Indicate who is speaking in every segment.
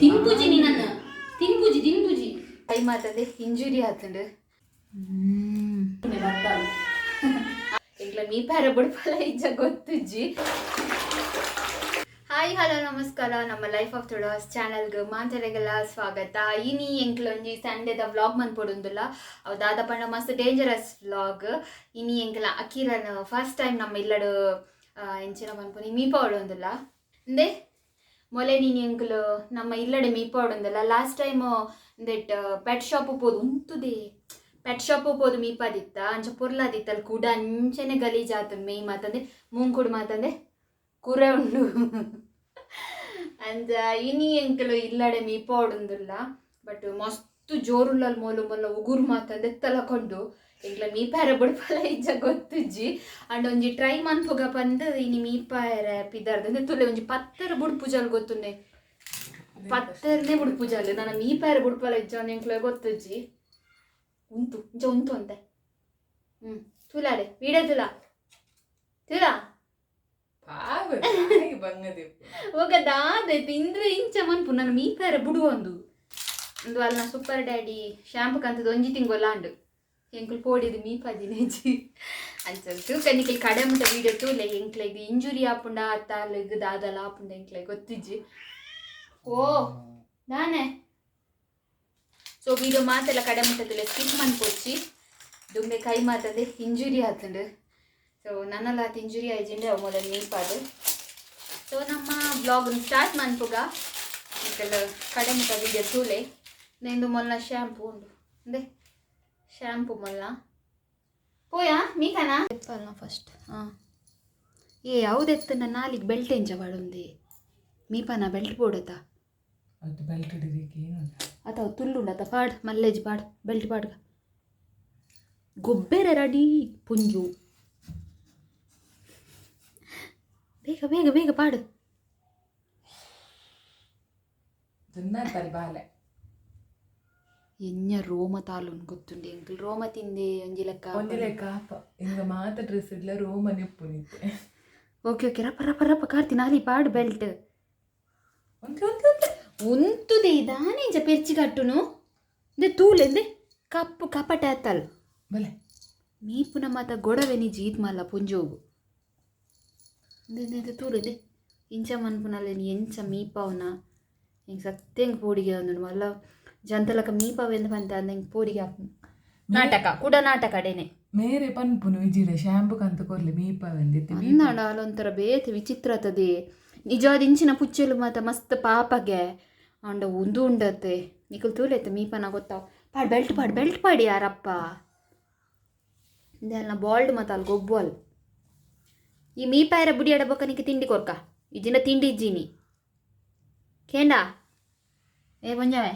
Speaker 1: ತಿನ್ಪುಜಿ ನೀನನ್ನ ತಿನ್ಪುಜಿ ತಿನ್ಪುಜಿ ಕೈ ಮಾತಂದೆ injury ಆತಂಡು ಎಂಕ್ಲ ಮೀಪಾರ ಬುಡ್ಪಲ ಇಜ್ಜ ಗೊತ್ತುಜ್ಜಿ. Hi, hello, ನಮಸ್ಕಾರ. ನಮ್ಮ ಲೈಫ್ ಆಫ್ ತುಳುವಾಸ್ ಚಾನಲ್ಗೆ ಮಾಂತರೆಗೆಲ್ಲ ಸ್ವಾಗತ. ಇನಿ ಎಂಕ್ಲೊಂಜಿ ಸಂಡೆದ ವ್ಲಾಗ್ ಮನ್ಪೊಡುಂದುಲ್ಲ. ಅವು ದಾದ ಪಂಡ ಮಸ್ತ್ ಡೇಂಜರಸ್ ವ್ಲಾಗ್. ಇನಿ ಎಂಕ್ಲ ಅಕೀರನ್ ಫಸ್ಟ್ ಟೈಮ್ ನಮ್ಮ ಇಲ್ಲಡು ಎಂಚಿನ ಮನ್ಪುನಿ ಮೀಪಾವಡೊಂದುಲ್ಲ. ಅಂದೆ ಮೊಲೆ ನೀನು ಎಂಕ್ಲು ನಮ್ಮ ಇಲ್ಲಡೆ ಮೀಪಾವಡೊಂದುಲ್ಲ. Last time that pet shop ಪೋದು ಉಂತುದೆ, ಪೆಟ್ ಶಾಪ್ ಪೋದು ಮೀಪಾದಿತ್ತ. ಅಂಚ ಪೊರ್ಲಾದಿತ್ತ. ಅಲ್ಲಿ ಕೂಡ ಅಂಚನೆ ಗಲೀಜಾತುಂಡು ಮೇಯ್ ಮಾತಂದೆ ಮೂಂಕುಡು ಮಾತಂದೆ ಕುರೆ ಉಂಡು. ಅಂಚ ಇನಿ ಎಂಕಲು ಇಲ್ಲಡೆ ಮೀಪಾವಡೊಂದುಲ್ಲ. ಬಟ್ ಮಸ್ತ್ ಜೋರುಲ್ಲಲ್ ಮೋಲು ಮೊಲ್ಲ ಉಗುರು ಮಾತಂದೆ ತಲಕೊಂಡು ಎಂಕ್ಲ ಮೀಪಾರ ಬುಡ್ಪಲ ಇಜ್ಜ ಗೊತ್ತುಜ್ಜಿ. ಅಂಡ್ ಒಂಜಿ ಟ್ರೈ ಮನ್ಪುಗ ಪಂದ್ ಇನಿ ಮೀಪಾಯರ ಪಿದರ್ದು. ಅಂದ್ರೆ ತುಲೆ ಒಂಜಿ ಪತ್ತರ ಬುಡ್ಪುಜಲ್ ಗೊತ್ತುಂಡೆ, ಪತ್ತರ್ನೆ ಬುಡ್ಪುಜಲ್. ನನ್ನ ಮೀಪಾಯರ ಬುಡ್ಪಲ ಇಜ್ಜ ಎಂಕ್ಲ ಗೊತ್ತುಜ್ಜಿ. ಉಂತು ಇಂಚ ಉಂತು ಅಂತೆ. ತುಲಾಡೆ ವೀಡಿಯೋ ತುಲಾ ತುಲಾ. ಹೋಗ ದಾದೈತು ಇಂದ್ರೆ ಇಂಚ ಮನ್ಪು ನನ್ನ ಮೀಪಾಯರ ಬುಡುವಂದು ಒಂದು ಅಲ್ಲ. ಸೂಪರ್ ಡ್ಯಾಡಿ ಶಾಂಪು ಕಂತದ ಒಂಜಿ ತಿಂಗೊಲ್ಲ ಅಂಡು ಎಂಕುಲು ಪೋಡಿದು ಮೀಪಾದಿನೇಜಿ. ಅಂಚ ತೂಕ ನಿಕಲ್ ಕಡೆ ಮುಟ್ಟ ವೀಡಿಯೋ ತೂಲೆ. ಎಂಕ್ಲೆಗ್ ಇಂಜುರಿ ಆಪುಂಡ ಅತ್ತಾಲೆಗ್ ದಾದಲ ಆಪುಂಡ ಎಂಕ್ಲೆಗ್ ಗೊತ್ತಿಜ್ಜಿ. ಓ ದಾನೆ ಸೊ ವೀಡಿಯೋ ಮಾತೆಲ್ಲ ಕಡೆ ಮುಟ್ಟ ತೂಲೆ, ಸ್ಕಿಪ್ ಮನ್ಪೊಚ್ಚಿ. ದುಂಬೆ ಕೈ ಮಾತಂದೆ ಇಂಜುರಿ ಆತುಂಡು. ಸೊ ನನ್ನಲಾತ್ ಇಂಜುರಿ ಆಯ್ಜಿಂಡೆ ಅವು ಮೊದಲು ಮೀಪಾದು. ಸೊ ನಮ್ಮ ಬ್ಲಾಗ್ ಸ್ಟಾರ್ಟ್ ಮನ್ಪುಗ. ನಿಕಲ್ ಕಡೆ ಮುಟ್ಟ ವೀಡಿಯೋ ತೂಲೆ. ನೆಂದು ಮೊಲ್ಲ ಶಾಂಪೂ ಉಂಡು ಅಂದೆ ಶಾಂಪೂ ಮೊಲ್ಲ ಪೋಯಾ ಮೀಕನಾ ಎಪ್ಪಲ್ನ ಫಸ್ಟ್. ಹಾಂ, ಏ ಯಾವ್ದೆತ್ತನ ನಾಲಿಗೆ ಬೆಲ್ಟ್ ಎಂಚ ಪಾಡೊಂದಿ ಮೀಪನ ಬೆಲ್ಟ್ ಬೋಡತ.
Speaker 2: ಅದು ಬೆಲ್ಟ್ ಹಿಡಿದಿಕ್ಕೆ ಏನು?
Speaker 1: ಅತ ತುಳ್ಳುಂಡು ಅತ ಪಾಡ್ ಮಲ್ಲೇಜ್ ಪಾಡ್ ಬೆಲ್ಟ್ ಪಾಡ್ಗ ಗೊಬ್ಬೆರೆ ರೆಡಿ ಪುಂಜು. ಬೇಗ ಬೇಗ ಬೇಗ ಪಾಡು.
Speaker 2: ತಿನ್ನತ್ತಲ್ಲ ಬಾಲೆ.
Speaker 1: ಎഞ്ഞ ರೋಮ ತಾಲುನ್ ಗೊತ್ತುಂಡು ಎಂಕಲ್ ರೋಮ ತಿಂದೆ ಒಂಜಿ ಲೆಕ್ಕ.
Speaker 2: ಒಂಜಿ ಲೆಕ್ಕ ಆಪ ಇಂಗ ಮಾತ ಡ್ರೆಸ್ ಇಡ್ಲ ರೋಮ ನೆಪ್ಪು ನಿತ್ತೆ.
Speaker 1: ಓಕೆ ಓಕೆ, ರಪ್ಪ ರಪ್ಪ ರಪ್ಪ ಕಾರ್ತಿ ನಾಲಿ ಪಾಡು ಬೆಲ್ಟ್.
Speaker 2: ಒಂತೆ ಒಂತೆ ಒಂತೆ.
Speaker 1: ಉಂತುದೆ ಇದಾನೆ ಇಂಚ ಪೆರ್ಚಿ ಕಟ್ಟುನು ಇಂದೆ ತೂಲೆಂದೆ ಕಪ್ಪು ಕಪಟ ಆತಲ್.
Speaker 2: ಬಲೆ.
Speaker 1: ಮೀಪುನ ಮಾತ ಗೊಡವೆ ನಿಜ ಈತ್ ಮಲ್ಲ ಪುಂಜೋಗು. ಇಂದೆ ತೂಲೆಂದೆ ಇಂಚ ಮನ್ಪುನಲ್ಲೇನಿ ಎಂಚ ಮೀಪಾವ್ನ ಎಂಕ್ ಸತ್ಯಂಗ್ ಪೋಡಿಗೆ ಒಂದುಂಡು. ಮಲ್ಲ ಜಂತಲಕ ಮೀಪಾವೆಂದು ಪಂತ ಅಂದ ಎಂಕ್ ಪೋಡಿಗೆ ಆಪುಂಡು. ನಾಟಕ ಕುಡ ನಾಟಕ ಅಡೇನೆ.
Speaker 2: ಮೇರೆ ಪನ್ಪುನು ವಿಜಿಡ ಶಾಂಪು ಕಂತ ಕೊರ್ಲೆ ಮೀಪವೆಂದಿತ್ತೆ.
Speaker 1: ಅಂದಾಂಡ ಅಲ್ಲೊಂಥರ ಬೇತೆ ವಿಚಿತ್ರ ಆತದೆ. ನಿಜವಾದ ಇಂಚಿನ ಪುಚ್ಚೆಲು ಮಾತ ಮಸ್ತ್ ಪಾಪಗೆ ಅಂಡ ಉಂದು ಉಂಡತ್ತೆ. ನಿಕುಲ್ ತೂಲೈತೆ ಮೀಪನ ಗೊತ್ತಾವ್. ಪಾಡ್ ಬೆಲ್ಟ್ ಪಾಡ್ ಬೆಲ್ಟ್ ಪಾಡಿ ಯಾರಪ್ಪ ಇಂದೆಲ್ಲ ಬಾಲ್ಡ್ ಮಾತ ಅಲ್ಲಿ ಗೊಬ್ಬು ಅಲ್. ಈ ಮೀಪಾಯರ ಬುಡಿ ಬೊಕ್ಕ ನಿಕ್ಕೆ ತಿಂಡಿ ಕೊರ್ಕ ಇಜ್ಜಿನ ತಿಂಡಿ ಇಜ್ಜಿನಿ ಕೇಂಡ ಏ ಪಂಜಾವೆ.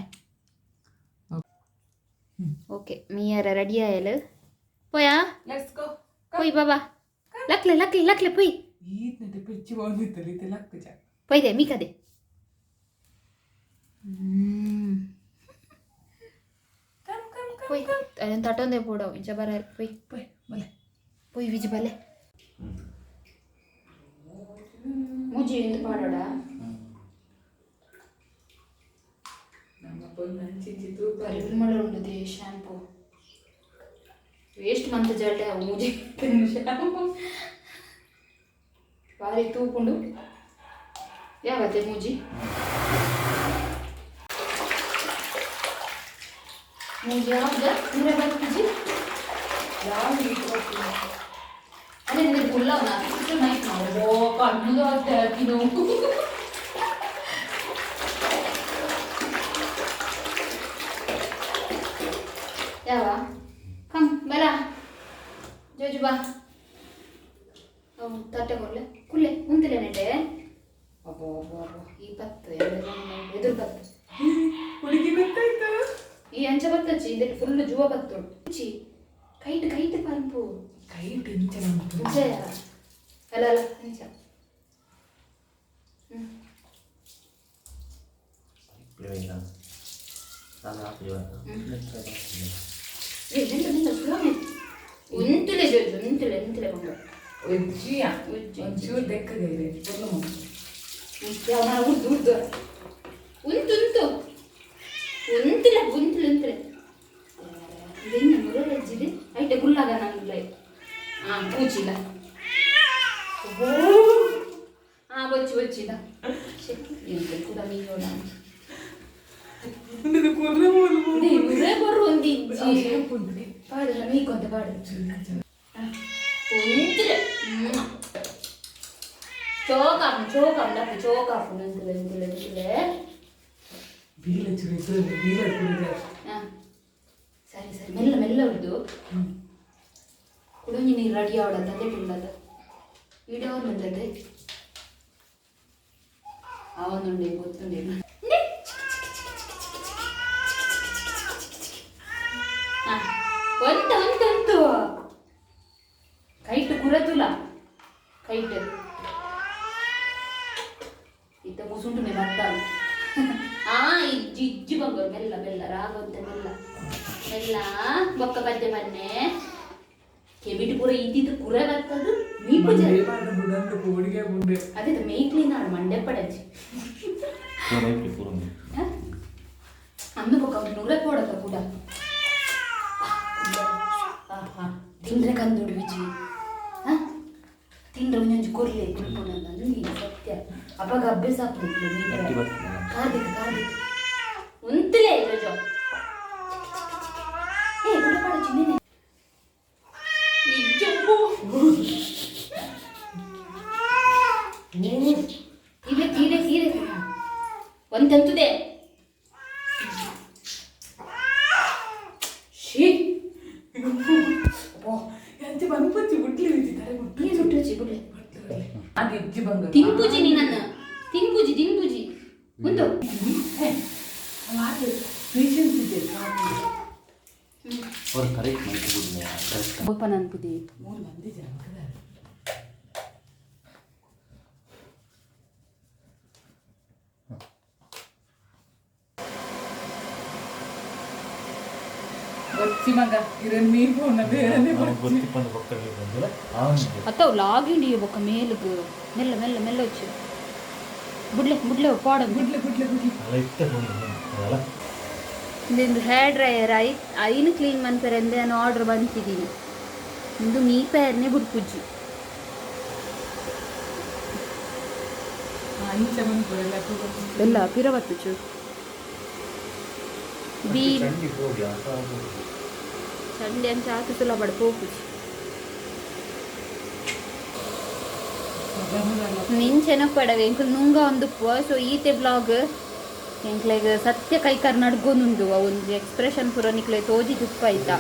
Speaker 1: ಓಕೆ, ಮೀಯರ ರೆಡಿ ಆಯಲ್ ಪೋಯಾ.
Speaker 2: Let's go.
Speaker 1: ಪೋಯ್ ಬಾಬಾ ಲಕ್ಲೆ ಲಕ್ಲೆ ಲಕ್ಲೆ ಪೋಯ್.
Speaker 2: ಈತ್ನತೆ ಪಿಚ್ಚಿ ಬಂದಿತ್ತಲ್ಲ ಇತ್ತೆ ಲಕ್ಕ ಚ.
Speaker 1: ಪೊಯ್ದೆ ಮೀಕದೆ.
Speaker 2: Come come come.
Speaker 1: ಪೋಯ್ ಅದನ್ನ ತಟೊಂದೇ ಪೋಡವು ಇಂಚ ಬರ ಪೋಯ್.
Speaker 2: ಪೋಯ್ ಬಲೆ.
Speaker 1: ಪೋಯ್ ವಿಜಿ ಬಲೆ ಮೂಜಿ ಎಂದು ಪಾಡೋಡ.
Speaker 2: ನಮ್ಮ ಪೊಣ್ಣು ಅಂಚಿಂಚಿ ತೂಪ.
Speaker 1: ಪರಿಮಳ ಉಂಡುದೆ ಶಾಂಪೂ ವೇಸ್ಟ್ ಮಂತ್ ಜಲ್ಡೆ ಅವು ಮೂಜಿ ಶಾಂಪೂ ಬಾರಿ ತೂಪುಂಡು. ಯಾವತ್ತೆ ಮೂಜಿ ಮೂಜಿ ಯಾವ್ದ ನೂರ ಬರ್ತಿಜಿ.
Speaker 2: ಯಾವ
Speaker 1: ಅದೇ ನಿನ್ನ ಪುಲ್ಲವನ ನೈಟ್ ನಾವು ಕಣ್ಣು ಹಾಕಿನು. ಯಾವ ಕಮ್ ಬಲ ಜೋಜು ಬಾ. ಅವು ತಟ್ಟೆ ಕೊರ್ಲೆ ಕುಲ್ಲೆ ಉಂತಲೆ ನೆಟೆ. ಅಬ್ಬೋ ಅಬ್ಬೋ ಅಬ್ಬೋ, ಈ ಬತ್ತು ಎದುರು ಬತ್ತು.
Speaker 2: ಹುಡುಗಿ ಗೊತ್ತಾಯ್ತು.
Speaker 1: ಈ ಅಂಚ ಬತ್ತಚ್ಚಿ ಇದಕ್ಕೆ ಫುಲ್ ಜುವ ಬತ್ತು ಚಿ ಕೈಟ್ ಕೈಟ್ ಪಂಪು.
Speaker 2: ಕೈ ಟೆನ್ಷನ್ ಉಂಟು.
Speaker 1: ಅಂಚ ಅಲ್ಲ ಅಲ್ಲ ಅಂಚ. ಏ ನಿಂತು ನಿಂತು ಸ್ಲೋ. ಉಂತುಲೆ ಜೋಜು ಉಂತುಲೆ ಉಂತುಲೆ ಬಂಗ.
Speaker 2: ಉಜ್ಜಿಯ.
Speaker 1: ಉಜ್ಜಿ.
Speaker 2: ಒಂಚೂರು ದೆಕ್ಕಗೆ ಇದೆ ಪೊರ್ಲು.
Speaker 1: ಯಾವ ಉರ್ದು ಉರ್ದು ಉಂತು ಉಂತು. ಉಂತ್ರೆ ಇದೆಂಜ ಮುರರಜ್ಜಿದೆ ಐಟೆ ಗುಲ್ಲಾಗ ನಂಗ್ಲೈ ಆ ಪೂಜಿಲ ಆ ಬೊಚ್ಚಿ ಬೊಚ್ಚಿದ ಎಂತ ಕೂಡ ಮೀಯೋಡ.
Speaker 2: ಉಂದು ಕುರ್ರೆ ಮೂಲು.
Speaker 1: ಮುರೆ ಬರು ಒಂದಿಜ್ಜಿ. ಪಾಡಲ್ಲ ಮೀಕೊಂತ ಪಾಡು. ಉಂತ್ರೆ ಚೋಕಾಪು ಚೋಕಾಪು ಲಪ್ಪು ಚೋಕಾಪು ನಂತಲೆ ನಂತಲೆ ನಂತಲೆ.
Speaker 2: ಬೀಲ ಚುರಿ ಬೀಲ ಕುಡಿದ.
Speaker 1: ಹಾ, ಸರಿ ಸರಿ, ಮೆಲ್ಲ ಮೆಲ್ಲ ಉಡ್ದು. ಕುಡೊಂಜಿ ನೀರು ರೆಡಿ ಆವಡತ್ತ ಅದೇ ಉಳ್ಳದ ವಿಡಿಯೋ ಬಂದದೆ ಅವನುಂಡೆ ಗೊತ್ತುಂಡೆ. ಒಂತ ಒಂತ ಉಂಟು ಕೈಟ್ ಕುರತುಲ ಕೈಟ್ ಇತ್ತ ಮುಸುಂಟುನೆ ಬರ್ತಾನೆ. ಆ ಇಜ್ಜಿ ಇಜ್ಜಿ ಬಂಗೋರು ಮೆಲ್ಲ ಮೆಲ್ಲ ರಾಗಂತ ಮೆಲ್ಲ ಮೆಲ್ಲ ಬೊಕ್ಕ ಪದ್ಯ ಬನ್ನೆ ಕೆಬಿಟ್ ಪೂರ ಇದ್ದಿದ್ದು ಕುರೆ ಬರ್ತದು ಮೀಪು ಜನ.
Speaker 2: ಬುಡಂದು ಕೋಡಿಗೆ ಬುಂಡೆ.
Speaker 1: ಅದೇ ಮೇ ಕ್ಲೀನ್ ಆಡು ಮಂಡೆ ಪಡಜ್ಜಿ. ಅಂದು ಬೊಕ್ಕ ನೂರೆ ಪೋಡಕ ಕೂಡ ತಿಂದ್ರೆ ಕಂದುಡು ವಿಜಿ ತಿಂದ್ರೆ ಒಂಜೊಂಜಿ ಕೊರ್ಲೆ ಕುಲ್ಪುನ ನಂದಿ ಸತ್ಯ ಅಪಗ ಅಭ್ಯಾಸ ಆಗ್ತದೆ. ಕಾರ್ದಿಕ್ ಕಾರ್ದಿಕ್ ಉಂತಲೇ ಜೋಜೋ. ಏ ಗುಡ ಪಾಡ ಚಿನ್ನೆ ಇಜ್ಜಪ್ಪು. ಇದೆ ತೀರೆ ತೀರೆ ಒಂದಂತುದೆ she.
Speaker 2: ಎಂಚ ಬಂದ್ಪಚ್ಚಿ ಗುಟ್ಲಿ ವಿಜಿ ತರೆ ಗುಟ್ಲಿ.
Speaker 1: ನೀನು ಸುಟ್ಟುಚಿ ಬಿಡ್ಲೆ.
Speaker 2: ಅದು ಇಜ್ಜಿ ಬಂಗ.
Speaker 1: ತಿನ್ಪುಜಿ ನೀನನ್ನ ತಿನ್ಪುಜಿ ತಿನ್ಪುಜಿ ಉಂದು.
Speaker 2: ಪೇಷನ್ಸ್ ಇದೆ.
Speaker 3: ಅವ್ರು ಕರೆಕ್ಟ್ ಮೈಕ್ ಬಿಡ್ಲೆ ಕರೆಕ್ಟ್.
Speaker 1: ಓಪನ್ ಅನ್ಪುದಿ.
Speaker 2: ಮೂರು ಮಂದಿ ಜನ. ಬಚ್ಚಿ ಮಗ ಇರನ್ ಮೀನ್ ಪೋನ ಬೇರೆ.
Speaker 3: ಗೊತ್ತಿಪ್ಪಂದು ಪಕ್ಕದಲ್ಲಿ ಬಂದಿಲ್ಲ ಅವನಿಗೆ.
Speaker 1: ಅತ್ತವು ಲಾಗಿಂಡಿ ಬೊಕ್ಕ ಮೇಲುಗು ಮೆಲ್ಲ ಮೆಲ್ಲ ಮೆಲ್ಲ వచ్చು ಬುಡ್ಲೆ ಬುಡ್ಲೆ ಪಾಡ.
Speaker 2: ಗುಡ್ಲೆ ಗುಡ್ಲೆ ಗುಡ್ಲೆ.
Speaker 3: ಅಲ್ಲ ಇತ್ತೆ ಹೋಗಿ ಅದಲ್ಲ.
Speaker 1: ಇಂದು ಹೇರ್ ಡ್ರೈಯರ್ I ಐನು ಕ್ಲೀನ್ ಮನ್ಪೆರೆಂದೆ ನಾನು ಆರ್ಡರ್ ಬಂತಿದ್ದೀನಿ. ಇಂದು ಮೀಪೆರ್ನೆ ಬುಡ್ಪುಜ್ಜಿ.
Speaker 2: ಅಂಚ ಬಂದ್ಬಿಡಲ್ಲ.
Speaker 1: ಎಲ್ಲ ಪಿರವತ್ತುಚು ಬೀ.
Speaker 3: ಚಂಡಿ ಹೋಗಿ ಆಟ ಆಡ್ಬೋದು.
Speaker 1: ಚಂಡಿ ಅಂಚ ಆತು ಸುಲಭ ಪೋಪುಜಿ. ನಿಂಚೆನ ಪಡವೆ ಎಂಕುಲು ನುಂಗ ಒಂದುಪ್ಪುವ. ಸೊ ಈತೆ ಬ್ಲಾಗ್ ಎಂಕ್ಲೆಗ್ ಸತ್ಯ ಕೈ ಕರ್ನಡ್ಗೊಂದುಂಡು. ಒಂಜಿ ಎಕ್ಸ್ಪ್ರೆಷನ್ ಪೂರ ನಿಕ್ಲೆ ತೋಜಿ ತುಪ್ಪ ಆಯ್ತಾ.